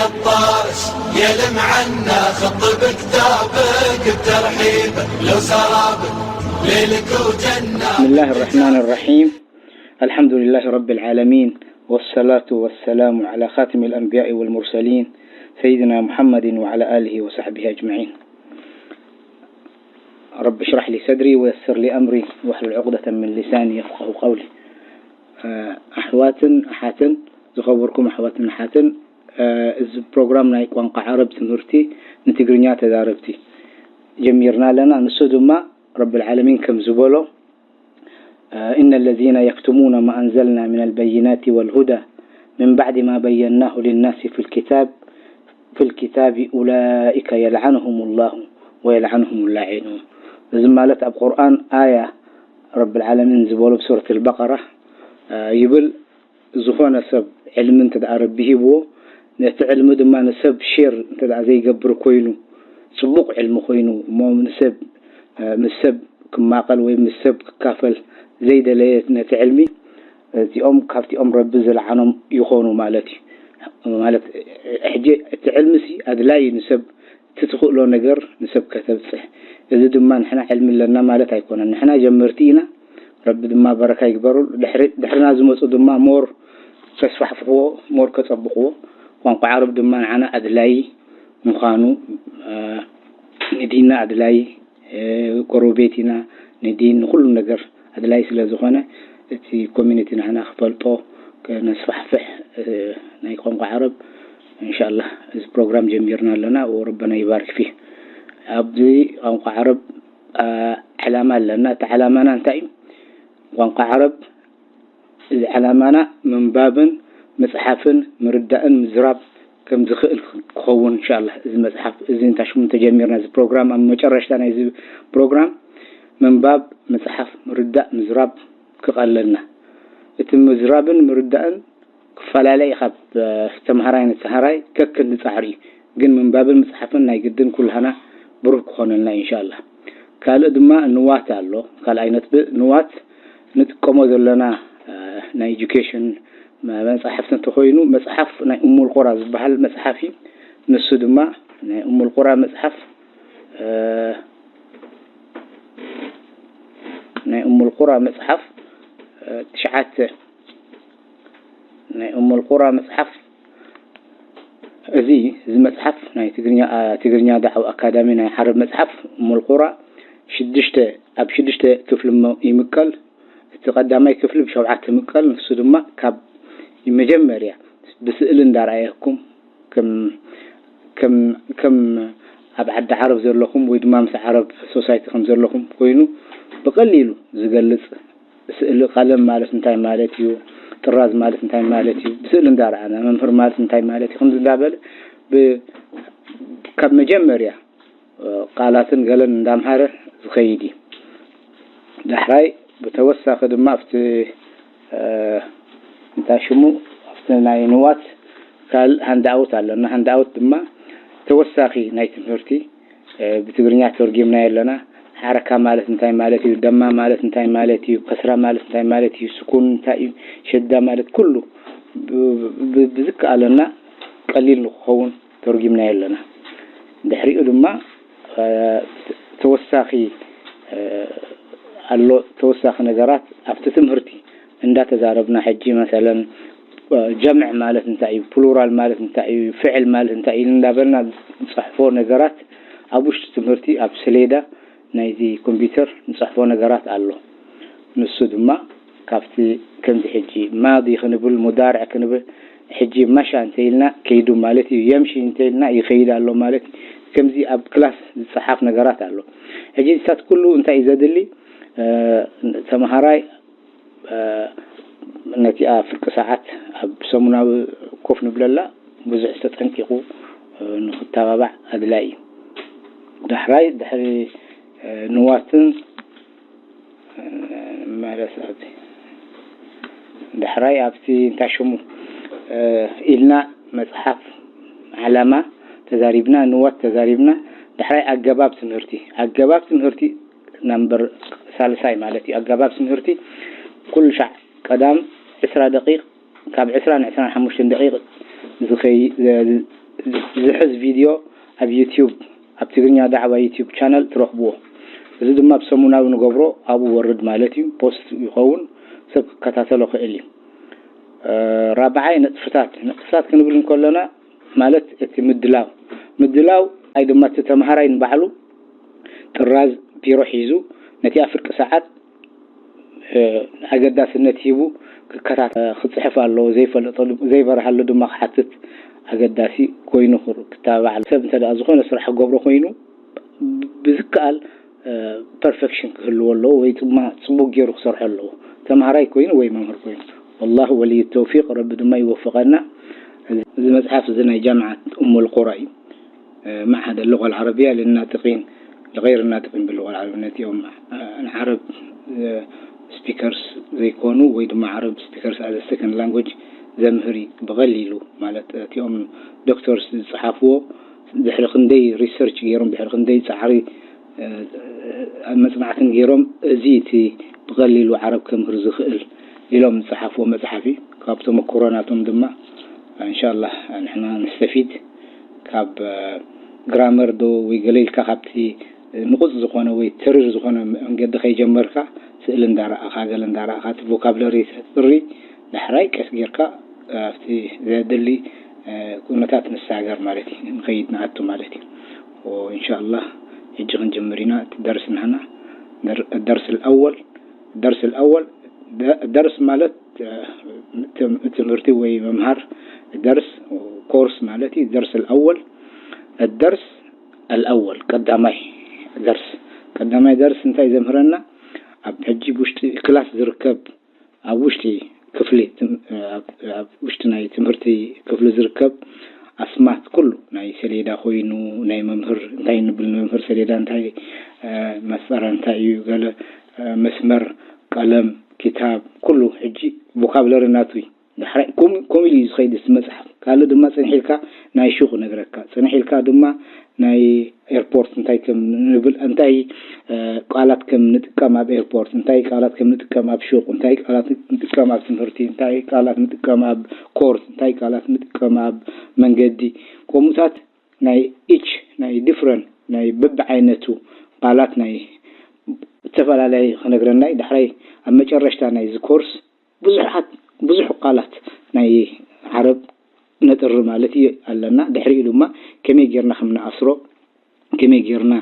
الطارش يلمعنا خط بكتابك الترحيب لو سراب ليلك وجنة. بسم الله الرحمن الرحيم. الحمد لله رب العالمين، والصلاة والسلام على خاتم الأنبياء والمرسلين، سيدنا محمد وعلى آله وصحبه أجمعين. رب اشرح لي صدري ويسر لي أمري واحلل عقدة من لساني يفقه قولي. ኣሕዋትን ኣሓትን፣ ዝኸበርኩም ኣሕዋትን ኣሓትን፣ እዚ ፕሮግራም ናይ ቋንቋ ዓረብ ትምህርቲ ንትግርኛ ተዛረብቲ ጀሚርና ኣለና። ንሱ ድማ ረብል ዓለሚን ከም ዝበሎ، إن الذين يكتمون ما أنزلنا من البينات والهدى من بعد ما بيناه للناس في الكتاب في الكتاب أولئك يلعنهم الله ويلعنهم اللاعنون። እዚ ማለት ኣብ ቁርኣን ኣያ ረብል ዓለሚን ዝበሎ ብሱረት ኣልበቀራ ይብል፣ ዝኾነ ሰብ ዕልሚ እንተ ደኣ ረቢ ሂብዎ፣ ነቲ ዕልሚ ድማ ንሰብ ሼር እንተ ደኣ ዘይገብር ኮይኑ፣ ጽቡቕ ዕልሚ ኮይኑ እሞ ንሰብ ምስ ሰብ ክማቐል ወይ ምስ ሰብ ክካፈል ዘይደለየ ነቲ ዕልሚ፣ እዚኦም ካብቲኦም ረቢ ዝለዓኖም ይኾኑ ማለት እዩ። ማለት ሕጂ እቲ ዕልሚ ሲ ኣድላይ ንሰብ እቲ ትኽእሎ ነገር ንሰብ ከተብፅሕ። እዚ ድማ ንሕና ዕልሚ ኣለና ማለት ኣይኮነን። ንሕና ጀመርቲ ኢና። ረቢ ድማ በረካ ይግበሩ። ድሕርና ዝመፁ ድማ ሞር ከስፋሕፍሕዎ፣ ሞር ከፀብቕዎ፣ ቋንቋ ዓረብ ድማ ንዓና ኣድላይ ምዃኑ፣ ንዲንና ኣድላይ፣ ጎረቤት ኢና፣ ንዲን ንኩሉ ነገር ኣድላይ ስለ ዝኾነ እቲ ኮሚኒቲ ናህና ክፈልጦ፣ ከነስፋሕፍሕ ናይ ቋንቋ ዓረብ እንሻላ እዚ ፕሮግራም ጀሚርና ኣለና። ወረበና ይባርክ ፊህ። ኣብዚ ቋንቋ ዓረብ ዕላማ ኣለና። እቲ ዕላማና እንታይ እዩ? ቋንቋ ዓረብ እዚ ዕላማና ምንባብን ምፅሓፍን ምርዳእን ምዝራብ ከም ዝኽእል ክኸውን እንሻላ። እዚ መፅሓፍ እዚ እንታይ ሽሙ እንተጀሚርና እዚ ፕሮግራም ኣብ መጨረሽታ ናይ እዚ ፕሮግራም ምንባብ ምፅሓፍ ምርዳእ ምዝራብ ክቐለልና። እቲ ምዝራብን ምርዳእን ክፈላለ እዩ ካብ ተምሃራይ ንተምሃራይ ከክንዲ ፃዕሪ እዩ። ግን ምንባብን ምፅሓፍን ናይ ግድን ኩልሃና ብሩህ ክኾነልና እዩ እንሻላ። ካልእ ድማ ንዋት ኣሎ። ካልኣይ ነጥቢ ንዋት ንጥቀሞ ዘለና ናይ ኤጁኬሽን መፅሓፍቲ እንተኮይኑ መፅሓፍ ናይ እሙል ቁራ ዝበሃል መፅሓፍ እዩ። ንሱ ድማ ናይ እሙል ቁራ መፅሓፍ ናይ እሙል ቁራ መፅሓፍ ትሽዓተ ናይ እሙል ቁራ መፅሓፍ እዚ እዚ መፅሓፍ ናይ ትግርኛ ትግርኛ ዳዕዋ ኣካዳሚ ናይ ዓረብ መፅሓፍ እሙል ቁራ ሽዱሽተ ኣብ ሽዱሽተ ክፍሊ ይምቀል። እቲ ቀዳማይ ክፍሊ ብሸውዓተ ይምቀል። ንሱ ድማ ካብ መጀመርያ ብስእሊ እንዳረኣየኩም ከም ከም ከም ኣብ ዓዲ ዓረብ ዘለኹም ወይ ድማ ምስ ዓረብ ሶሳይቲ ከም ዘለኹም ኮይኑ ብቀሊሉ ዝገልፅ ስእሊ ቀለም ማለት እንታይ ማለት እዩ፣ ጥራዝ ማለት እንታይ ማለት እዩ፣ ብስእሊ እንዳረኣና መምህር ማለት እንታይ ማለት እዩ ከምዚ እንዳበለ ካብ መጀመርያ ቃላትን ገለን እንዳምሃረ ዝኸይድ እዩ። ዳሕራይ ብተወሳኺ ድማ ኣብቲ እንታይ ሽሙ ኣብቲ ናይ ንዋት ካልእ ሃንዳኣውት ኣለና። ሃንዳኣውት ድማ ተወሳኺ ናይ ትምህርቲ ብትግርኛ ተርጊምናዮ ኣለና። ሓረካ ማለት እንታይ ማለት እዩ፣ ደማ ማለት እንታይ ማለት እዩ፣ ከስራ ማለት እንታይ ማለት እዩ፣ ስኩን እንታይ እዩ፣ ሸዳ ማለት ኩሉ ብዝከኣለና ቀሊል ንክኸውን ተርጊምናዮ ኣለና። ድሕሪኡ ድማ ተወሳኺ ኣሎ፣ ተወሳኺ ነገራት ኣብቲ ትምህርቲ እንዳተዛረብና ሕጂ መሰለን ጀምዕ ማለት እንታይ እዩ፣ ፕሉራል ማለት እንታይ እዩ፣ ፍዕል ማለት እንታይ እዩ እንዳበልና ንፅሕፎ ነገራት ኣብ ውሽጢ ትምህርቲ ኣብ ሰሌዳ ናይዚ ኮምፒውተር ንፅሕፎ ነገራት ኣሎ። ንሱ ድማ ካብቲ ከምዚ ሕጂ ማዲ ክንብል ሙዳርዕ ክንብል ሕጂ መሻ እንተኢልና ከይዱ ማለት እዩ። የምሺ እንተኢልና ይኸይድ ኣሎ ማለት እዩ። ከምዚ ኣብ ክላስ ዝፀሓፍ ነገራት ኣሎ። ሕጂ እዚታት ኩሉ እንታይ እዩ ዘድሊ? ተምሃራይ ነቲኣ ፍርቂ ሰዓት ኣብ ሰሙናዊ ኮፍ ንብለላ ብዙሕ ተጠንቂቑ ንክተባባዕ ኣድላይ እዩ። ዳሕራይ ድሕሪ ንዋትን መለስ ኣብዚ ዳሕራይ ኣብቲ እንታይ ሽሙ ኢልና መፅሓፍ ዓላማ ተዛሪብና፣ ንዋት ተዛሪብና። ዳሕራይ ኣገባብ ትምህርቲ ኣገባብ ትምህርቲ ናምበር ሳልሳይ ማለት እዩ። ኣገባብ ትምህርቲ ኩሉ ሻዕ ቀዳም ዕስራ ደቂቕ ካብ ዕስራ ን ዕስራን ሓሙሽተን ደቂቕ ዝኸይ ዝሕዝ ቪድዮ ኣብ ዩቲዩብ፣ ኣብ ትግርኛ ዳዕዋ ዩቲዩብ ቻነል ትረኽብዎ። እዚ ድማ ብሰሙናዊ ንገብሮ ኣብኡ ወርድ ማለት እዩ። ፖስት ይኸውን፣ ሰብ ክከታተሎ ክእል እዩ። እ፣ ራብዓይ ነጥፍታት። ነጥፍታት ክንብል እንከለና ማለት እቲ ምድላው፣ ምድላው ኣይ ድማ እቲ ተምሃራይ ንባዕሉ ጥራዝ ቢሮ ሒዙ ነቲ ኣብ ፍርቂ ሰዓት እ፣ ኣገዳስነት ሂቡ ክከታተ-፣ ክጽሕፍ ኣለዎ። ዘይፈልጠሉ፣ ዘይበርሃሉ ድማ ክሓትት ኣገዳሲ ኮይኑ ክር-፣ ክተባባዕ። ሰብ እንተ ደኣ ዝኾነ ስራሕ ክገብሮ ኮይኑ ብዝከኣል፣ እ፣ ፐርፌክሽን ክህልዎ ኣለዎ ወይ ድማ ጽቡቕ ገይሩ ክሰርሖ ኣለዎ። ተምሃራይ ኮይኑ ወይ መምህር ኮይኑ። ወላሁ ወልዩ ተውፊቅ፣ ረቢ ድማ ይወፍቐና። እዚ፣ እዚ መጽሓፍ እዚ ናይ ጃምዓት ኡሙል ቁራ እዩ። እ፣ መዓደ اللغة العربية للناطقين لغير الناطقين باللغة العربية። ነቲኦም፣ እ፣ ንዓረብ፣ እ፣ ስፒከርስ ዘይኮኑ ወይ ድማ ዓረብ ስፒከርስ as a second language ዘምህር እዩ ብቐሊሉ። ማለት እቲኦም ዶክተርስ ዝጸሓፍዎ ድሕሪ ክንደይ ሪሰርች ገይሮም፣ ድሕሪ ክንደይ ጻዕሪ፣ እ፣ እ፣ መጽናዕትን ገይሮም፣ እዚ እቲ ብቐሊሉ ዓረብ ከምህር ዝኽእል ኢሎም ዝጸሓፍዎ መጽሓፍ እዩ። ካብ ተመክሮ ናቶም ድማ እንሻላህ ንሕና ነስተፊድ። ካብ፣ እ፣ ግራመር ዶ ወይ ገለ ኢልካ ካብቲ ንቑጽ ዝኾነ ወይ ተሪር ዝኾነ መንገዲ ከይጀመርካ፣ ስእሊ እንዳረኣኻ፣ ገለ እንዳረኣኻ፣ እቲ ቮካብለሪ ተጥሪ፣ ዳሕራይ ቀስ ጌርካ ኣብቲ ዘድሊ፣ እ፣ ኩነታት ንሰጋገር ማለት እዩ፣ ንኸይድ ንኣቱ ማለት እዩ። ወኢንሻላህ ሕጂ ክንጅምር ኢና እቲ ደርስ ናህና። ደር-፣ ደርስ الأول፣ ደርስ الأول፣ ደ-፣ ደርስ ማለት፣ እ፣ ትም-፣ ትምህርቲ ወይ ምምሃር፣ ደርስ ኮርስ ማለት እዩ። ደርስ الأول፣ ደርስ الأول ቀዳማይ ደርስ። ቀዳማይ ደርስ እንታይ ዘምህረና? ኣብ ሕጂ ውሽጢ ክላስ ዝርከብ፣ ኣብ ውሽጢ ክፍሊ ትም-፣ ኣብ፣ ኣብ ውሽጢ ናይ ትምህርቲ ክፍሊ ዝርከብ ኣስማት ኩሉ ናይ ሰሌዳ ኮይኑ፣ ናይ መምህር እንታይ ንብል፣ ንመምህር ሰሌዳ እንታይ፣ እ፣ መስጠራ እንታይ እዩ፣ ገለ፣ እ፣ መስመር፣ ቀለም፣ ኪታብ፣ ኩሉ ሕጂ ቮካብለሪ ናቱ እዩ። ዳሕራይ ኮም-፣ ኮሚሉ እዩ ዝኸይድ እቲ መጽሓፍ። ካልእ ድማ ጽንሕ ኢልካ ናይ ሹቕ ነግረካ። ጽንሕ ኢልካ ድማ ናይ ኤርፖርት እንታይ ከም ንብል፣ እንታይ፣ እ፣ ቃላት ከም ንጥቀም ኣብ ኤርፖርት፣ እንታይ ቃላት ከም ንጥቀም ኣብ ሹቕ፣ እንታይ ቃላት ንጥቀም ኣብ ትምህርቲ፣ እንታይ ቃላት ንጥቀም ኣብ ኮርት፣ እንታይ ቃላት ንጥቀም ኣብ መንገዲ። ከምኡታት ናይ ኢች፣ ናይ ዲፍረንት፣ ናይ በብዓይነቱ ቃላት ናይ ዝተፈላለየ ክነግረና እዩ። ዳሕራይ ኣብ መጨረሽታ ናይዚ ኮርስ ብዙሓት፣ ብዙሕ ቃላት ናይ ዓረብ ነጥሪ ማለት እዩ ኣለና። ድሕሪኡ ድማ ከመይ ጌርና ከም ንኣስሮ፣ ከመይ ጌርና፣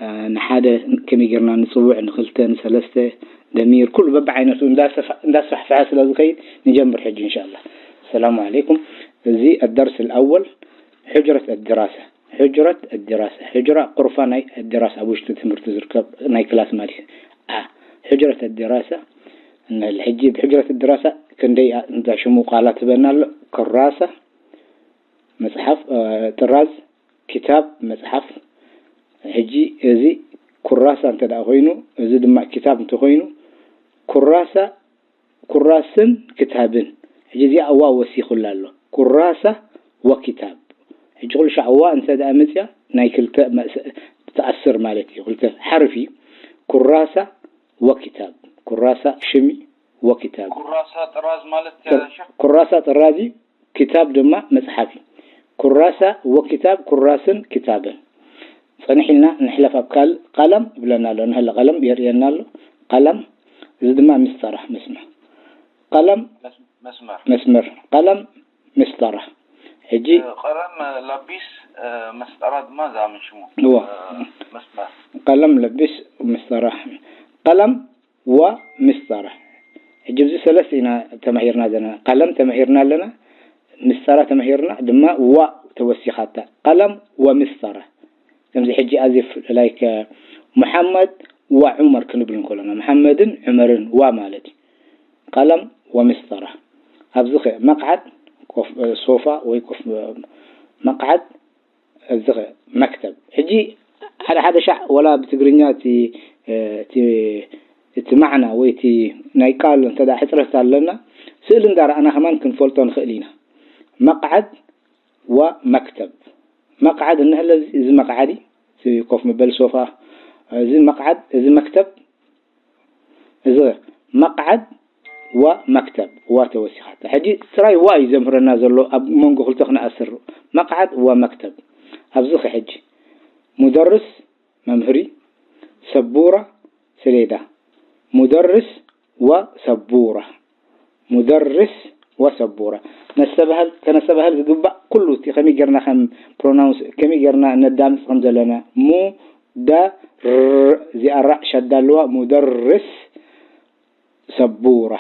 እ፣ ንሓደ ከመይ ጌርና ንጽውዕ፣ ንኽልተ፣ ንሰለስተ፣ ደሚር፣ ኩሉ በብዓይነቱ እንዳሰፋ-፣ እንዳስፋሕፍሐ ስለ ዝኸይድ ንጀምር ሕጂ እንሻላ። ሰላሙ ዓለይኩም። እዚ الدرس الأول حجرة الدراسة። ሕጅረት ኣዲራሳ። ሕጅራ ቁርፋ ናይ ኣዲራሳ ኣብ ውሽጢ ትምህርቲ ዝርከብ ናይ ክላስ ማለት እዩ። ኣ፣ ሕጅረት ኣዲራሳ እንህል። ሕጂ ብሕጅረት ኣዲራሳ ክንደይ ኣ-፣ እንዳ ሽሙ ቃላት ትበና ኣሎ። ክራሳ መጽሓፍ፣ እ፣ ጥራዝ፣ ኪታብ መጽሓፍ። ሕጂ እዚ ኩራሳ እንተ ደኣ ኮይኑ፣ እዚ ድማ ኪታብ እንተኾይኑ፣ ኩራሳ ኩራስን ክታብን። ሕጂ እዚኣ ዋ ወሲኹላ ኣሎ። ኩራሳ ወኪታብ። ሕጂ ኩሉ ሻዕ ዋ እንተ ደኣ መጽያ ናይ ክልተ መስ-፣ ትኣስር ማለት እዩ። ክልተ ሓርፍ እዩ። ኩራሳ ወኪታብ። ኩራሳ ሽም እዩ፣ ወኪታብ። ኩራሳ ጥራዝ ማለት ሸኽ? ኩራሳ ጥራዝ እዩ። ክታብ ድማ መጽሓፍ እዩ። ኩራሳ ወኪታብ፣ ኩራስን ክታብን። ጸንሕ ኢልና ንሕለፍ ኣብ ካልእ። ቀለም ይብለና ኣሎ፣ ንሕለ ቀለም የርእየና ኣሎ። ቀለም፣ እዚ ድማ ምስጠራ፣ መስመር። ቀለም፣ መስ-፣ መስመር። መስመር። ቀለም፣ ምስጠራ። ሕጂ እ፣ ቀለም፣ እ፣ ላጲስ፣ እ፣ መስጠራ ድማ እዛ ምን ሽሙ። እዋ። እ፣ መስመር። ቀለም፣ ላጲስ፣ ምስጠራ። ቀለም፣ ዋ ምስጠራ። ሕጂ ኣብዚ ሰለስተ ኢና ተማሂርና ዘለና። ቀለም ተማሂርና ኣለና፣ ምስጠራ ተማሂርና፣ ድማ ዋ ተወሲኻታ። ቀለም ወምስጠራ። ከምዚ ሕጂ ኣዚፍ ላይክ ሙሓመድ ወዑመር ክንብል እንከለና፣ መሓመድን ዑመርን ዋ ማለት እዩ። ቀለም ወምስጠራ። ኣብዚ ኸ መቕዓድ፣ ኮፍ፣ ሶፋ ወይ ኮፍ፣ መቕዓድ፣ እዚ ኸ መክተብ። ሕጂ ሓደ ሓደ ሻዕ ወላ ብትግርኛ እቲ፣ እቲ፣ እቲ ማዕና ወይ እቲ ናይ ቃል እንተ ደኣ ሕጽረት ኣለና፣ ስእሊ እንዳረኣና ከማን ክንፈልጦ ንኽእል ኢና። መቕዓድ ወመክተብ። መቕዓድ እንሀለ እዚ፣ እዚ መቕዓዲ፣ እቲ ኮፍ መበሊ ሶፋ፣ እዚ መቕዓድ፣ እዚ መክተብ፣ እዚ መቕዓድ ወመክተብ፣ ዋ ተወሲኻታ። ሕጂ ጥራይ ዋ እዩ ዘምህረና ዘሎ፣ ኣብ መንጎ ክልተ ክነኣስር፣ መቕዓድ ወመክተብ። ኣብዚ ኸ ሕጂ ሙደርስ፣ መምህሪ፣ ሰቡራ፣ ሰሌዳ። ሙደርስ ወሰቡራ። ሙደርስ ወሰቡራ። ነስተባህል፣ ከነስተባህል ዝግባእ ኩሉ እቲ ከመይ ጌርና ከም ፕሮናውንስ፣ ከመይ ጌርና ነዳምፅ ከም ዘለና። ሙ፣ ደ፣ ር፣ እዚኣ ራእ ሸዳ ኣለዋ። ሙደርስ፣ ሰቡራ።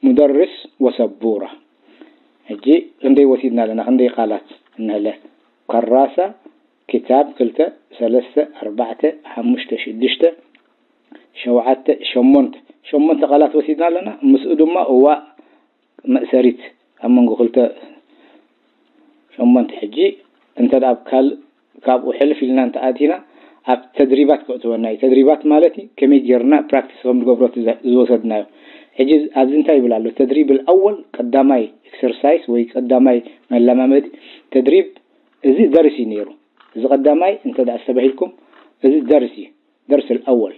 ሙደርስ ወሰቡራ። ሕጂ ክንደይ ወሲድና ኣለና? ክንደይ ቃላት እንህለ? ከራሳ፣ ክታብ፣ ክልተ፣ ሰለስተ፣ ኣርባዕተ፣ ሓሙሽተ፣ ሽዱሽተ፣ ሸውዓተ፣ ሸሞንተ። ሸሞንተ ቃላት ወሲድና ኣለና። ምስኡ ድማ እዋ መእሰሪት ኣብ መንጎ ክልተ ሸሞንተ። ሕጂ እንተ ደኣ ኣብ ካልእ ካብኡ ሕልፍ ኢልና እንተ ኣቲና ኣብ ተድሪባት ከእትወና እዩ። ተድሪባት ማለት እዩ ከመይ ጌርና ፕራክቲስ ከም ንገብሮ እቲ ዘ-፣ ዝወሰድናዮ። ሕጂ ኣብዚ እንታይ ይብል ኣሎ? ተድሪብ ኣወል ቀዳማይ ኤክሰርሳይስ ወይ ቀዳማይ መለማመዲ ተድሪብ እዚ ደርስ እዩ ነይሩ። እዚ ቀዳማይ እንተ ደኣ ኣስተባሂልኩም እዚ ደርስ እዩ። ደርስ ኣወል።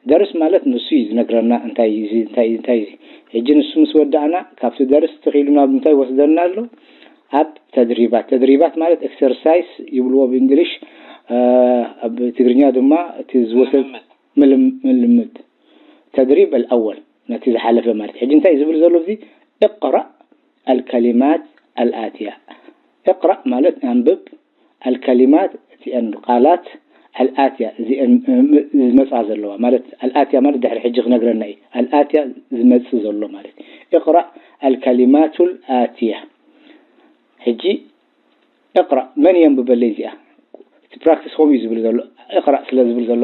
ደርስ ማለት ንሱ እዩ ዝነግረና እንታይ እዩ እዚ፣ እንታይ እዩ፣ እንታይ እዩ እዚ። ሕጂ ንሱ ምስ ወዳእና ካብቲ ደርስ ተኺሉ ናብ እንታይ ወስደና ኣሎ? ኣብ ተድሪባት። ተድሪባት ማለት ኤክሰርሳይስ ይብልዎ ብእንግሊሽ፣ እ፣ ኣብ ትግርኛ ድማ እቲ ዝወሰድ ልምምድ። ምልም-፣ ምልምድ። ተድሪብ ኣልኣወል ነቲ ዝሓለፈ ማለት። ሕጂ እንታይ እዩ ዝብል ዘሎ እዚ? እቅራእ ኣልከሊማት ኣልኣትያ። እቅራእ ማለት ኣንብብ፣ ኣልከሊማት እቲአን ቃላት ኣልኣትያ እዚአን ም-፣ ም-፣ ዝመጻ ዘለዋ ማለት ኣልኣትያ ማለት ድሕሪ ሕጂ ክነግረና እዩ። ኣልኣትያ ዝመጽእ ዘሎ ማለት እዩ። እቅራእ ኣልከሊማቱል ኣትያ። ሕጂ እቅራእ መን የንብበለይ እዚኣ? እቲ ፕራክቲስ ከምኡ እዩ ዝብል ዘሎ። እቅራእ ስለ ዝብል ዘሎ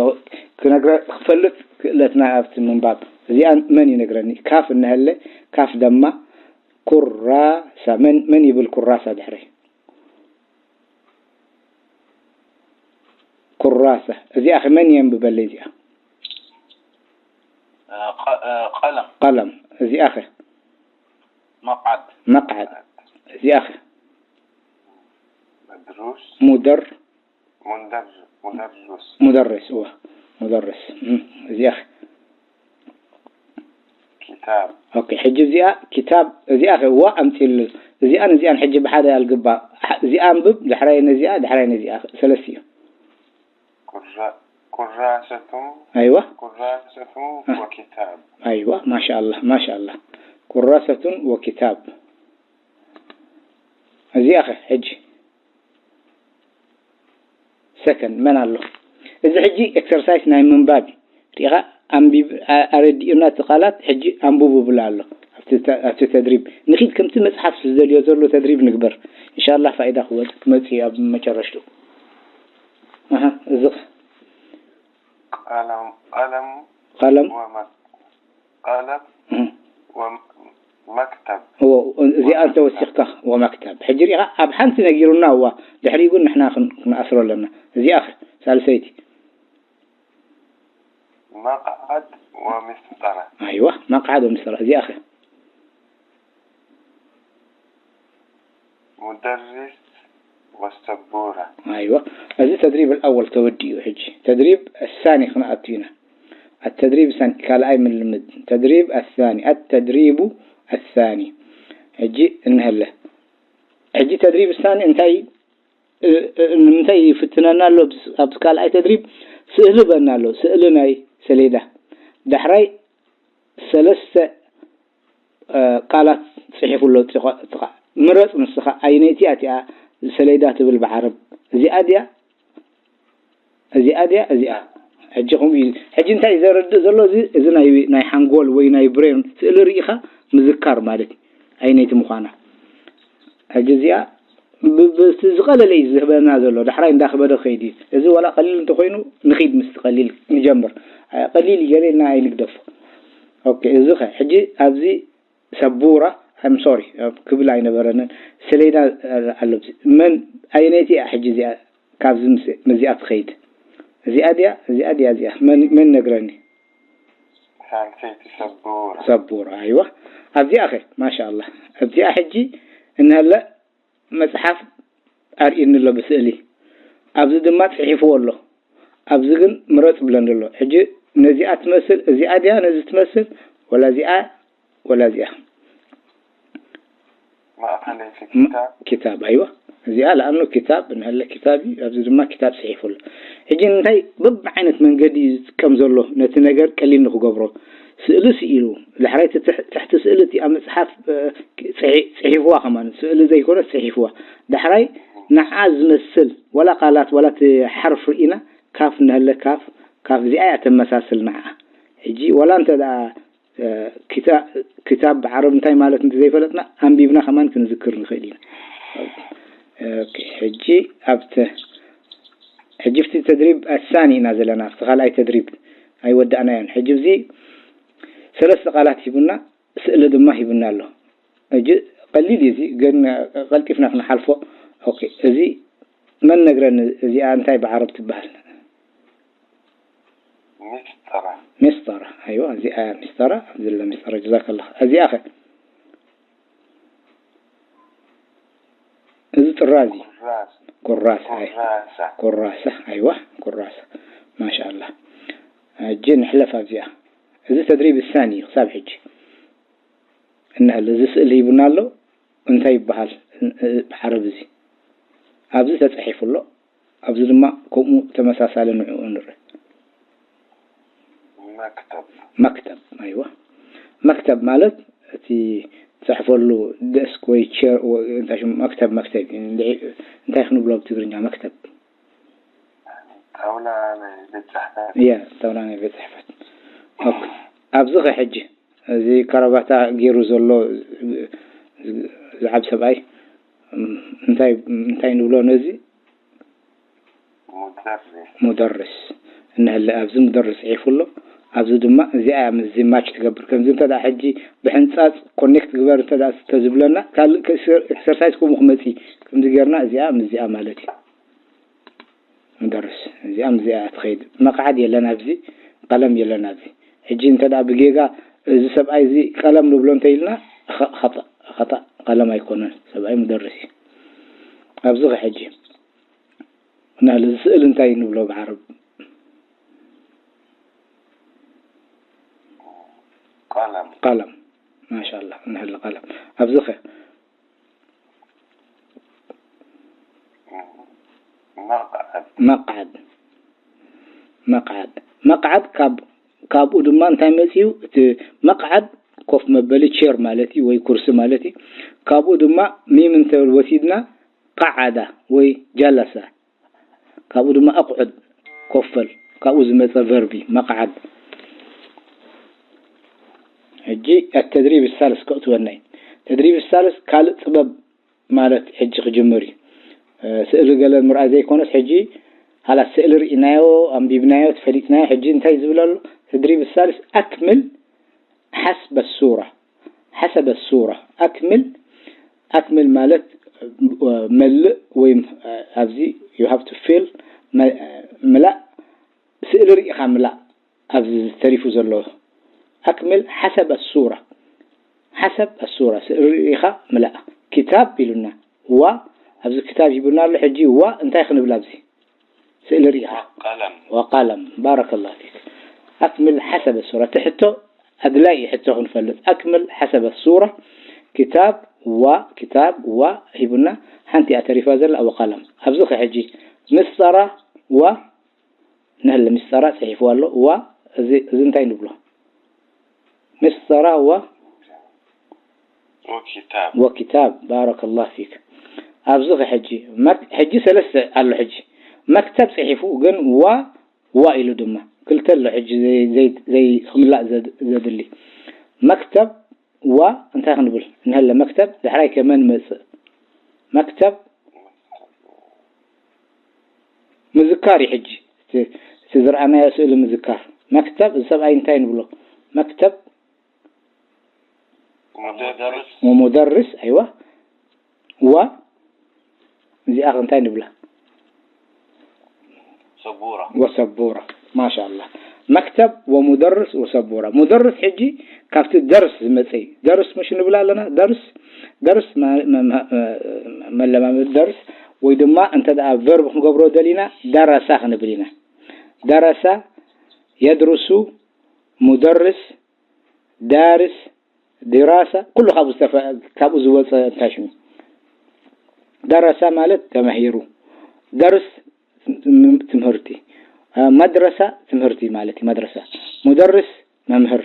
ክነግረ-፣ ክፈልጥ ክእለትና ኣብቲ ምንባብ። እዚኣ መን ይነግረኒ? ካፍ እንሀለ፣ ካፍ ደማ ኩራሳ። መን፣ መን ይብል ኩራሳ ድሕረይ? ኩራሳ። እዚኣ ኸ መን የንብበለይ እዚኣ? እ፣ ቀ-፣ እ፣ ቀለም። ቀለም። እዚኣ ኸ? መቕዓድ። መቕዓድ። እዚኣ ኸ? መድሩስ። ሙደር-፣ ሙንደር-፣ ሙደሩስ። ሙደርስ፣ እወ። ሙደርስ። እም፣ እዚኣ ኸ? ኪታብ። ኦኬ፣ ሕጂ እዚኣ ኪታብ፣ እዚኣ ኸ ዋ ኣምጺሉ። እዚኣን እዚኣን ሕጂ ብሓደ ኣልግባ። ሓ-፣ እዚኣ ኣንብብ፣ ዳሕራይ ነዚኣ፣ ዳሕራይ ነዚኣ። ሰለስቲኡ። ኩራ-፣ ኩራሰቱን፣ ኣይዋ። ኩራሰቱ እ። ወኪታብ። ኣይዋ፣ ማሻኣላህ፣ ማሻኣላህ። ኩራሰቱን ወኪታብ። እዚኣ ኸ ሕጂ? ሰከንድ፣ መን ኣሎ? እዚ ሕጂ ኤክሰርሳይስ ናይ ምንባብ እዩ። ሪኢኻ? ኣንቢብ-፣ ኣ-፣ ኣረዲኡና እቲ ቃላት፣ ሕጂ ኣንብቡ ብሎ ኣሎ። ኣብቲ ተ-፣ ኣብቲ ተድሪብ። ንኺድ ከምቲ መጽሓፍ ዝደልዮ ዘሎ ተድሪብ ንግበር። ኢንሻላህ ፋይዳ ክወጽእ፣ ክመጽእ እዩ ኣብ መጨረሽትኡ። ኣሃ፣ እዚ ኸ? ቀለም፣ ቀለም ቀለም? ወመ-፣ ቀለም እህ። ወመክተብ። እዎ፣ እዚኣ እንተወሲኽካ ወመክተብ። ሕጂ ሪኢኻ፣ ኣብ ሓንቲ ነጊሩና፣ እዋ፣ ድሕሪኡ ግን ንሕና ክን-፣ ክንኣስሮ ኣለና። እዚኣ ኸ፣ ሳልሰይቲ? መቕዓድ ወምስጠራ። ኣይዋ፣ መቕዓድ ወምስጠራ። እዚኣ ኸ? ሙደርስ ወሰቡራ። ኣይዋ፣ እዚ ተድሪብ ኣልኣወል ተወዲኡ። ሕጂ ተድሪብ ኣሳኒ ክንኣቱ ኢና። ኣተድሪብ ኣሳኒ፣ ካልኣይ ምልምድ። ተድሪብ ኣሳኒ፣ ኣተድሪቡ ኣሳኒ። ሕጂ እንሀለ። ሕጂ ተድሪብ ኣሳኒ እንታይ፣ እ-፣ እ-፣ ንምንታይ ይፍትነና ኣሎ? ኣብቲ ካልኣይ ተድሪብ ስእሊ በና ኣሎ። ስእሊ ናይ ሰሌዳ። ዳሕራይ ሰለስተ እ፣ ቃላት ጽሒፉ ኣሎ። ጽኸ-፣ ጽኸ-፣ ምረጽ ንስኻ፣ ኣየነይቲ እያ እቲኣ ሰሌዳ ትብል ብዓረብ? እዚኣ ድያ? እዚኣ ድያ? እዚኣ። ሕጂ ከምኡ እዩ። ሕጂ እንታይ እዩ ዘረድእ ዘሎ? እዚ፣ እዚ ናይ፣ ናይ ሓንጎል ወይ ናይ ብሬን ስእሊ ርኢኻ ምዝካር ማለት እዩ። ኣየነይቲ ምዃና። ሕጂ እዚኣ ብ-፣ ብ-፣ እቲ ዝቐለለ እዩ ዝህበና ዘሎ። ዳሕራይ እንዳኸበደ ክኸይድ እዩ። እዚ ዋላ ቀሊል እንተኾይኑ ንኺድ ምስቲ ቀሊል ንጀምር። እ፣ ቀሊል እዩ ገለ ኢልና ኣይንግደፎ። ኦኬ፣ እዚ ኸ? ሕጂ ኣብዚ ሰቡራ፣ I'm sorry፣ ክብል ኣይነበረንን። ሰሌዳ ኣሎ። መን፣ ኣየነይቲ እያ ሕጂ እዚኣ ካብዚ ምስ-፣ ምስዚኣ ትኸይድ? እዚኣ ድያ? እዚኣ ድያ? እዚኣ? መን፣ መን ነግረኒ? ሳልሰይቲ ሰቡራ። ሰቡራ፣ ኣይዋ። ኣብዚኣ ኸ? ማሻኣላህ። ኣብዚኣ ሕጂ እንሀለ መጽሓፍ ኣርእየኒ ኣሎ ብስእሊ። ኣብዚ ድማ ጽሒፍዎ ኣሎ። ኣብዚ ግን ምረጽ ብለኒ ኣሎ። ሕጂ ነዚኣ ትመስል፣ እዚኣ ድያ ነዚ ትመስል? ወላ እዚኣ ወላ እዚኣ ማእኸለይቲ ኪታብ ኪታብ ኣይዋ እዚኣ ለኣኑ ኪታብ እንሀለ ኪታብ እዩ። ኣብዚ ድማ ኪታብ ፅሒፉ ኣሎ። ሕጂ እንታይ በብዓይነት መንገዲ እዩ ዝጥቀም ዘሎ ነቲ ነገር ቀሊል ንክገብሮ። ስእሊ ስኢሉ ዳሕራይ እቲ ትሕ- ትሕቲ ስእሊ እቲ ኣብ መፅሓፍ እ፣ ፅሒ- ፅሒፍዋ ከማን ስእሊ ዘይኮነ ፅሒፍዋ ዳሕራይ ንዓ ዝመስል ወላ ቃላት ወላ እቲ ሓርፍ ርኢና ካፍ እንሀለ ካፍ ካፍ እዚኣ እያ ተመሳስል ንዓ። ሕጂ ወላ እንተ ደኣ ክታብ ብዓረብ እንታይ ማለት እንተዘይፈለጥና ኣንቢብና ከማን ክንዝክር ንኽእል ኢና። ሕጂ ኣብቲ ሕጂ ፍቲ ተድሪብ ኣሳኒ ኢና ዘለና ኣብቲ ካልኣይ ተድሪብ ኣይወዳእናዮን። ሕጂ እዚ ሰለስተ ቃላት ሂቡና ስእሊ ድማ ሂቡና ኣሎ። ሕጂ ቀሊል እዩ እዚ ግን ቀልጢፍና ክንሓልፎ። ኦኬ እዚ መን ነግረኒ እዚኣ እንታይ ብዓረብ ትበሃል? ሚስጠራ ሚስጠራ ኣይዋ እዚኣ ሚስጠራ ዝለ ሚስጠራ ጀዛከላ እዚኣ ኸ እዚ ጥራዚ ራስ ቁራስ ኣይ ራሳ ቁራሳ ኣይዋ ቁራሳ ማሻኣላ። ሕጂ ንሕለፍ ኣብዚኣ እዚ ተድሪብ ሳኒ እዩ ክሳብ ሕጂ እንሀለ እዚ ስእሊ ሂቡና ኣሎ። እንታይ ይበሃል ብዓረብ እዚ ኣብዚ ተፃሒፉ ኣሎ። ኣብዚ ድማ ከምኡ ተመሳሳሊ ንዕኡ ንርኢ። መክተብ መክተብ ኣይዋ መክተብ ማለት እቲ ትፅሕፈሉ ደስክ ወይ ቸር እንታይ ሽሙ መክተብ መክተብ እዩ። እንታይ ክንብሎ ብትግርኛ መክተብ ጣውላ ናይ ቤት ጽሕፈት እያ ጣውላ ናይ ቤት ፅሕፈት። ኦኬ ኣብዚ ኸ ሕጂ እዚ ከረባታ ገይሩ ዘሎ ዝዓብ ሰብኣይ እንታይ እንታይ ንብሎ ነዚ ሙደርስ ሙደርስ እንሀለ ኣብዚ ሙደርስ ፅሒፉ ኣሎ። ኣብዚ ድማ እዚኣ ምስ ማች ትገብር ከምዚ እንተ ደኣ ሕጂ ብሕንፃፅ ኮኔክት ግበር እንተ ደኣ ተዝብለና ካልእ ኤክሰርሳይዝ ከምኡ ክመፂ ከምዚ ጌርና እዚኣ ምስዚኣ ማለት እዩ። ሙደርስ እዚኣ ምስዚኣ ትኸይድ መቕዓድ የለን ኣብዚ ቀለም የለን ኣብዚ ሕጂ እንተ ደኣ ብጌጋ እዚ ሰብኣይ እዚ ቀለም ንብሎ እንተ ኢልና ኸጣእ ኸጣእ ቀለም ኣይኮነን ሰብኣይ ሙደርስ እዩ። ኣብዚ ኸ ሕጂ ናል እዚ ስእል እንታይ ንብሎ ብዓረብ ቀለም ቀለም ማሻላ እንሀለ ቀለም ኣብዚ ኸ መቕዓድ መቕዓድ መቕዓድ መቕዓድ ካብ ካብኡ ድማ እንታይ መፅዩ እቲ መቕዓድ ኮፍ መበሊ ቸር ማለት እዩ ወይ ኩርሲ ማለት እዩ። ካብኡ ድማ ሚም እንተ ወሲድና ቃዓዳ ወይ ጀለሰ ካብኡ ድማ ኣቑዕድ ኮፍ በል ካብኡ ዝመፀ ቨርቢ መቕዓድ። ሕጂ ኣተድሪብ ሳልስ ከእትወና እዩ። ተድሪብ ሳልስ ካልእ ጥበብ ማለት ሕጂ ክጅምር እዩ። ስእሊ ገለ ምርኣይ ዘይኮነስ ሕጂ ሃላስ ስእሊ ርኢናዮ ኣንቢብናዮ ተፈሊጥናዮ ሕጂ እንታይ ዝብል ኣሎ? ተድሪብ ሳልስ ኣክምል ሓስበ ሱራ ሓሰበ ሱራ ኣክምል ኣክምል ማለት መልእ ወይ ኣብዚ you have to fill መ- ምላእ ስእሊ ርኢኻ ምላእ ኣብዚ ተሪፉ ዘሎ ኣክምል ሓሰበ ሱራ ሓሰብ ኣሱራ ስእሊ ርኢኻ ምላእ ክታብ ኢሉና ዋ ኣብዚ ክታብ ሂቡና ኣሎ ሕጂ ዋ እንታይ ክንብል ኣብዚ ስእሊ ርኢኻ ቀለም وقلم بارك الله فيك أكمل حسب الصورة تحته أدلاي حته نفلت أكمل حسب الصورة كتاب و كتاب و ሂቡና ሓንቲ እያ ተሪፋ ዘላ ወቀለም ኣብዚ ኸ ሕጂ ምስጠራ ዋ ንህሊ ምስጠራ ፅሒፍዋ ኣሎ ዋ እዚ እዚ እንታይ ንብሎ ምስጠራ ዋ ወኪታብ ወኪታብ ባረከላህ ፊክ ኣብዚ ኸ ሕጂ መክ- ሕጂ ሰለስተ ኣሎ ሕጂ መክተብ ፅሒፉ ግን ዋ ዋ ኢሉ ድማ ክልተ ኣሎ ሕጂ ዘይ- ዘይ- ዘይክምላእ ዘድ- ዘድሊ መክተብ ዋ እንታይ ክንብል እንሀለ መክተብ ዳሕራይ ከመን መፅእ መክተብ ምዝካር እዩ ሕጂ እቲ- እቲ ዝረኣናዮ ስእሊ ምዝካር መክተብ እዚ ሰብኣይ እንታይ ንብሎ መክተብ ሙደርስ ومدرس أيوة و እዚኣ እንታይ ንብላ ሰቡራ وسبورة ما شاء الله مكتب ومدرس وسبورة مدرس ሕጂ ካብቲ ደርስ ዝመፀ እዩ ደርስ ምሽ ንብላ ኣለና ደርስ ደርስ መ- መ- መ- መለማመድ ደርስ ወይ ድማ እንተ ደኣ ቨርብ ክንገብሮ ደሊና ደረሳ ክንብል ኢና ደረሳ የድርሱ ሙደርስ ዳርስ ዲራሳ፣ ኩሉ ካብኡ ዝተፈ-፣ ካብኡ ዝወፀ እንታይ ሽሙ? ደረሳ ማለት ተማሂሩ። ደርስ ትምህርቲ። መድረሳ ትምህርቲ ማለት እዩ፣ መድረሳ። ሙደርስ መምህር።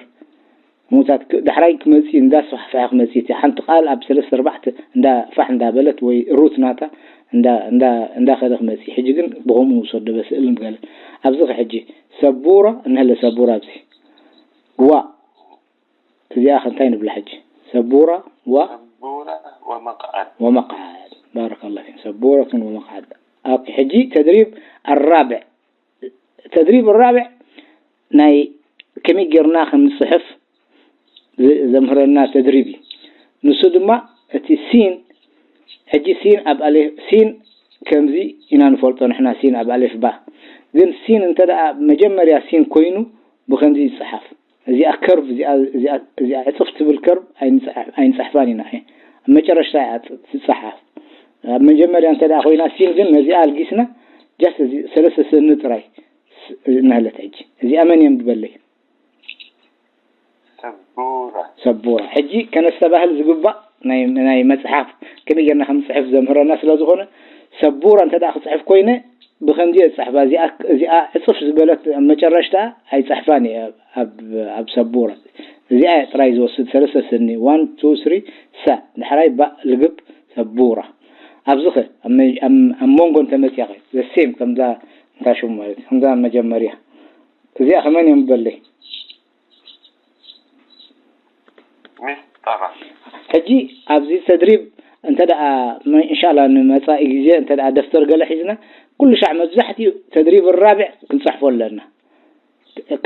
ምውታት ክ-፣ ዳሕራይ ክመጽእ፣ እንዳስፋሕፈሐ ክመጽእ፣ እቲ ሓንቲ ቃል ኣብ ሰለስተ ኣርባዕተ እንዳ ፋሕ እንዳበለት ወይ ሩት ናታ እንዳ፣ እንዳ፣ እንዳኸደ ክመጽእ። ሕጂ ግን ብኸምኡ ንውሰዶ፣ በስእልን ገለን። ኣብዚ ኸ ሕጂ ሰቡራ፣ እንሀለ ሰቡራ ኣብዚ። ዋ። እዚኣ ኸ እንታይ ንብላ ሕጂ? ሰቡራ ዋ-፣ ሰቡራ ወመቕዓድ። ወመቕዓድ። ባረከላሁ ፊኩም። ሰቡረቱን ወመቕዓድ። ኦኬ፣ ሕጂ ተድሪብ ኣራብዕ። ተድሪብ ኣራብዕ ናይ ከመይ ጌርና ከም ንጽሕፍ ዝ-፣ ዘምህረና ተድሪብ እዩ። ንሱ ድማ እቲ ሲን፣ ሕጂ ሲን ኣብ ኣሌፍ፣ ሲን ከምዚ ኢና ንፈልጦ ንሕና፣ ሲን ኣብ ኣሌፍ ባ። ግን ሲን እንተ ደኣ መጀመርያ ሲን ኮይኑ ብኸምዚ ይጽሓፍ። እዚኣ ከርቭ፣ እዚኣ፣ እዚኣ፣ እዚኣ ዕጽፍ ትብል ከርቭ ኣይንጽሓፍ-፣ ኣይንጽሕፋን ኢና። ኣብ መጨረሽታ እያ ት-፣ ትጽሓፍ። ኣብ መጀመርያ እንተ ደኣ ኮይና ሲን ግን ነዚኣ ኣልጊስና ጃስት እዚ ሰለስተ ስኒ ጥራይ ስ-፣ እናሃለት ሕጂ። እዚኣ መን የንብበለይ? ሰቡራ። ሰቡራ። ሕጂ ከነስተባህል ዝግባእ ናይ፣ ናይ መጽሓፍ ከመይ ጌርና ከም ንጽሕፍ ዘምህረና ስለ ዝኾነ፣ ሰቡራ እንተ ደኣ ክጽሕፍ ኮይነ ብኸምዚ እየ ዝጽሕፋ። እዚኣ፣ እዚኣ ዕጽፍ ዝበለት ኣብ መጨረሽታ ኣይጽሕፋን እየ ኣብ፣ ኣብ ሰቡራ። እዚኣ እየ ጥራይ ዝወስድ፣ ሰለስተ ስኒ፣ ዋን፣ ቱ፣ ስሪ፣ ሰ። ድሕራይ ባእ ልግብ ሰቡራ። ኣብዚ ኸ ኣብ መ-፣ ኣብ፣ ኣብ መንጎ እንተ መጺኣ ኸ? The same ከምዛ እንታይ ሽሙ ማለት እዩ? ከምዛ መጀመርያ። እዚኣ ከመን የንብበለይ? ሚስጠራ። ሕጂ ኣብዚ ተድሪብ እንተ ደኣ መ-፣ እንሻላ ንመጻኢ ግዜ እንተ ደኣ ደፍተር ገለ ሒዝና፣ ኩሉ ሻዕ መብዛሕትኡ ተድሪብ ራብዕ ክንጽሕፎ ኣለና።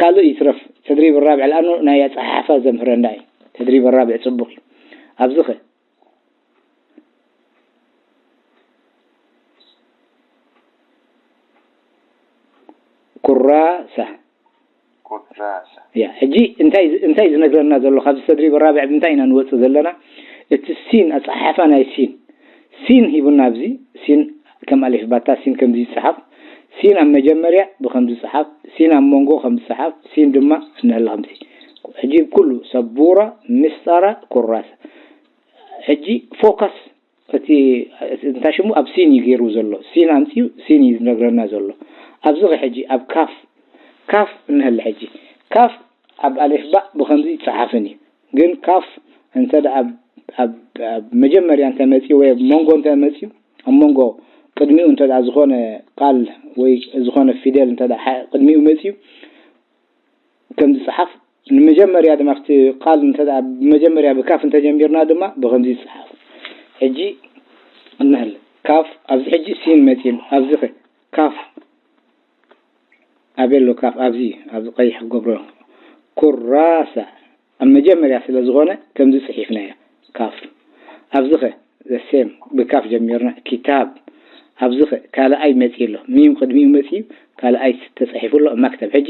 ካልእ ይትረፍ፣ ተድሪብ ራብዕ፣ ለኣኑ ናይ ኣጸሓሕፋ ዘምህረና እዩ። ተድሪብ ራብዕ ጽቡቕ እዩ። ኣብዚ ኸ? ኩራሳ። ኩራሳ። ያ፣ ሕጂ እንታይ፣ እንታይ ዝነግረና ዘሎ? ካብዚ ተድሪብ ራብዕ ብምንታይ ኢና ንወጽእ ዘለና? እቲ ሲን፣ ኣጸሓሕፋ ናይ ሲን። ሲን ሂቡና ኣብዚ፣ ሲን ከም ኣሌፍ ባታ፣ ሲን ከምዚ ይጽሓፍ። ሲን ኣብ መጀመርያ ብኸምዚ ይጽሓፍ፣ ሲን ኣብ መንጎ ከምዚ ይጽሓፍ፣ ሲን ድማ እንሀለ ከምዚ። ሕጂ ኩሉ ሰቡራ፣ ምስጠራ፣ ኩራሳ። ሕጂ ፎከስ እቲ፣ እንታይ ሽሙ፣ ኣብ ሲን እዩ ገይሩ ዘሎ። ሲን ኣምጺኡ፣ ሲን እዩ ዝነግረና ዘሎ። ኣብዚ ኸ ሕጂ ኣብ ካፍ፣ ካፍ እንሀለ ሕጂ። ካፍ ኣብ ኣሌፍ ባእ ብኸምዚ ይጸሓፍን እዩ። ግን ካፍ እንተ ደኣ ኣብ፣ ኣብ፣ ኣብ መጀመርያ እንተ መጺኡ ወይ ኣብ መንጎ እንተ መጺኡ፣ ኣብ መንጎ ቅድሚኡ እንተ ደኣ ዝኾነ ቃል ወይ ዝኾነ ፊደል እንተ ደኣ ሓ-፣ ቅድሚኡ መጺኡ፣ ከም ዝጸሓፍ፣ ንመጀመርያ ድማ ኣብቲ ቃል እንተ ደኣ ብመጀመርያ ብካፍ እንተጀሚርና ድማ ብኸምዚ ይጸሓፍ። ሕጂ እንሀለ ካፍ፣ ኣብዚ ሕጂ ሲን መጺሉ፣ ኣብዚ ኸ ካፍ፣ ኣበይ ኣሎ ካፍ? ኣብዚ፣ ኣብዚ ቀይሕ ክገብሮ። ኩራሳ፣ ኣብ መጀመርያ ስለ ዝኾነ ከምዚ ጽሒፍናዮ፣ ካፍ። ኣብዚ ኸ? The same፣ ብካፍ ጀሚርና፣ ኪታብ። ኣብዚ ኸ ካልኣይ መጺኡ ኣሎ። ሚም ቅድሚኡ መጺኡ፣ ካልኣይ ተጻሒፉ ኣሎ፣ መክተብ። ሕጂ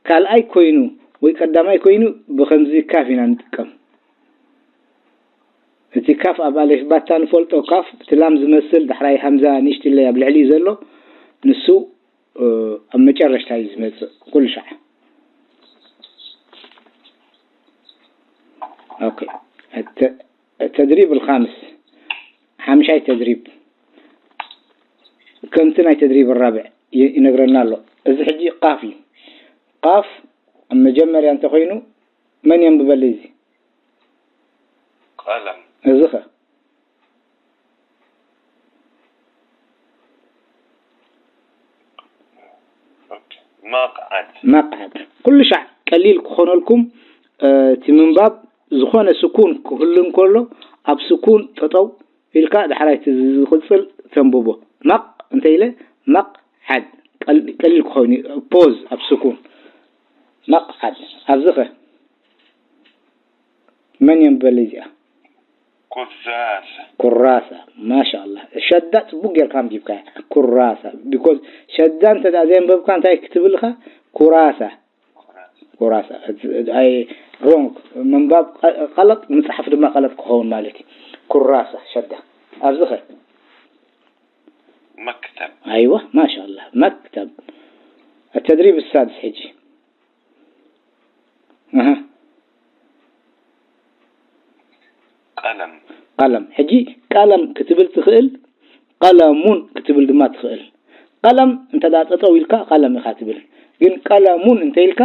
ካልኣይ ኮይኑ ወይ ቀዳማይ ኮይኑ ብኸምዚ ካፍ ኢና ንጥቀም። እቲ ካፍ ኣብ ኣሌፍ ባታ ንፈልጦ ካፍ፣ እቲ ላም ዝመስል ዳሕራይ ሃምዛ ንእሽትለይ ኣብ ልዕሊኡ ዘሎ፣ ንሱ፣ እ፣ ኣብ መጨረሽታ እዩ ዝመጽእ ኩሉ ሻዕ። ኦኬ። الت-، التدريب الخامس، ሓምሻይ ተድሪብ፣ ከምቲ ናይ ተድሪብ ራብዕ ይ-፣ ይነግረና ኣሎ። እዚ ሕጂ ቃፍ እዩ። ቃፍ ኣብ መጀመርያ እንተኾይኑ መን የንብበለይ እዚ? ቀለም። እዚ ኸ? ኦኬ። መቕዓድ። መቕዓድ። ኩሉ ሻዕ ቀሊል ክኾነልኩም፣ እ፣ እቲ ምንባብ ዝኾነ ስኩን ክህሉ እንከሎ፣ ኣብ ስኩን ጠጠው ኢልካ ዳሕራይ እቲ ዝቕጽል ተንብቦ። መቕ እንተ ኢለ፣ መቕዓድ። ቀል-፣ ቀሊል ክኸውን እዩ። ፖዝ ኣብ ስኩን። መቕዓድ። ኣብዚ ኸ? መን የንብበለይ እዚኣ? ኩራሳ። ኩራሳ። ማሻኣላህ። ሸዳ ጽቡቅ ጌርካ ኣንቢብካያ። ኩራሳ። ቢኮዝ ሸዳ እንተ ደኣ ዘየንበብካ እንታይ ክትብል ኢኻ? ኩራሳ። ኩራሳ። ኩራሳ። ኣይ፣ ሮንግ። ምንባብ ቀ-፣ ቀለጥ፣ ምጽሓፍ ድማ ቀለጥ ክኸውን ማለት እዩ። ኩራሳ፣ ሸዳ። ኣብዚ ኸ? መክተብ። ኣይዋ፣ ማሻኣላህ። መክተብ። التدريب السادس ሕጂ። ኣሃ። ቀለም። ቀለም። ሕጂ ቀለም ክትብል ትኽእል፣ ቀለሙን ክትብል ድማ ትኽእል። ቀለም እንተ ደኣ ጠጠው ኢልካ ቀለም ኢኻ ትብል። ግን ቀለሙን እንተ ኢልካ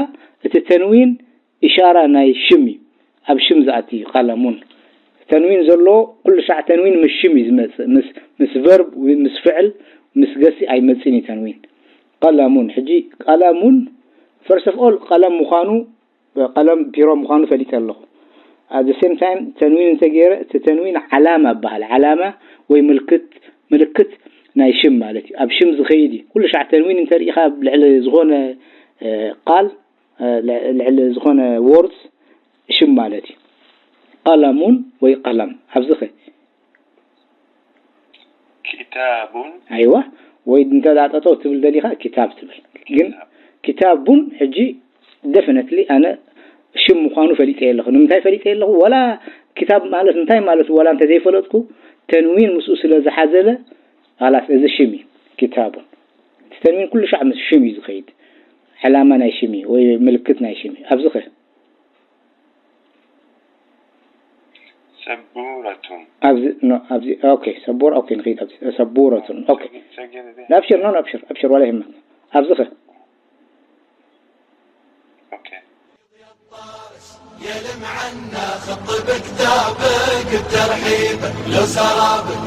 እቲ ተንዊን ኢሻራ ናይ ሽም እዩ። ኣብ ሽም ዝኣቲ እዩ ቀለሙን። ተንዊን ዘሎ ኩሉ ሻዕ ተንዊን ምስ ሽም እዩ ዝመጽእ። ምስ፣ ምስ ቨርብ ወይ ምስ ፍዕል፣ ምስ ገሲ ኣይመጽእን እዩ ተንዊን። ቀለሙን። ሕጂ ቀለሙን፣ first of all፣ ቀለም ምዃኑ፣ ቀለም ቢሮ ምዃኑ ፈሊጠ ኣለኹ። At the same time፣ ተንዊን እንተገይረ፣ እቲ ተንዊን ዓላማ ይበሃል። ዓላማ ወይ ምልክት፣ ምልክት ናይ ሽም ማለት እዩ። ኣብ ሽም ዝኸይድ እዩ። ኩሉ ሻዕ ተንዊን እንተርኢኻ ኣብ ልዕሊ ዝኾነ፣ እ፣ ቃል፣ እ፣ ል-፣ ልዕሊ ዝኾነ ወርድ ሽም ማለት እዩ። ቀለሙን ወይ ቀለም። ኣብዚ ኸ? ኪታቡን። ኣይዋ፣ ወይ እንተ ደኣ ጠጠው ትብል ደሊኻ ኪታብ ትብል። ግን ኪታብ። ኪታቡን ሕጂ ደፍነትሊ ኣነ ሽም ምዃኑ ፈሊጠ ኣለኹ። ንምንታይ ፈሊጠ ኣለኹ? ዋላ ኪታብ ማለት እንታይ ማለት ዋላ እንተ ዘይፈለጥኩ፣ ተንዊን ምስኡ ስለ ዝሓዘለ፣ ኻላስ እዚ ሽም እዩ፣ ኪታቡን። እቲ ተንዊን ኩሉ ሻዕ ምስ ሽም እዩ ዝኸይድ። ዕላማ ናይ ሽም እዩ ወይ ምልክት ናይ ሽም እዩ። ኣብዚ ኸ? ሰቡረቱን። ኣብዚ፣ ኖ፣ ኣብዚ፣ ኦኬ፣ ሰቡር፣ ኦኬ፣ ንኸይድ ኣብዚ። ሰቡረቱን፣ ኦኬ። ሰጊ-፣ ሰጊ-፣ ናብሽር፣ ኖ፣ ናብሽር፣ ኣብሽር፣ ዋላ ይህመት። ኣብዚ ኸ? ኦኬ። يا لمعنا خط بكتابك بترحيب، لو سرابك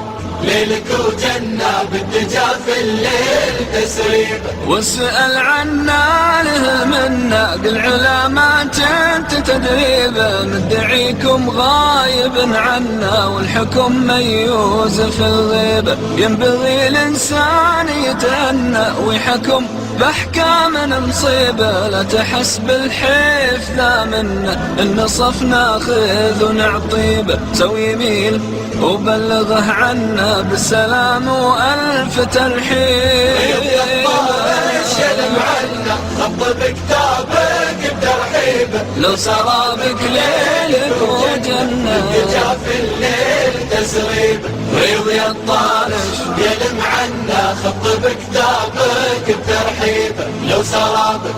ليلك وجنة، بالدجى في الليل تسريب. واسأل عنا لهل منا، قل علامات انت تدريب، مدعيكم غايب عنا، والحكم ميوز في الغيبة، ينبغي الإنسان يتأنى ويحكم بأحكام مصيبة، لا تحس بالحيف ذا منا، إن صف ناخذ ونعطيبه، سوي يمين وبلغه عنا بالسلام وألف ترحيب. يا الطارش يا المعنى، خط بكتابك بترحيبه. لو سرابك ليلك وجنة، بالدجى في الليل تسريبه. ريض يا الطارش يا المعنى، خط بكتابك بترحيبه. لو سرابك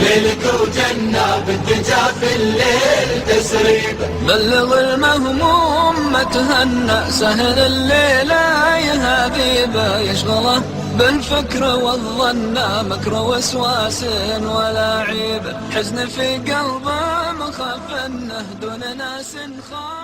ليلك وجنة، بالدجى في الليل تسريبه. بلغ المهموم ما تهنى، سهل الليلة يهذيبه، يشغله بالفكرة والظن، مكر وسواس ولا عيب، حزن في قلبه مخفنه، دون ناس خاف.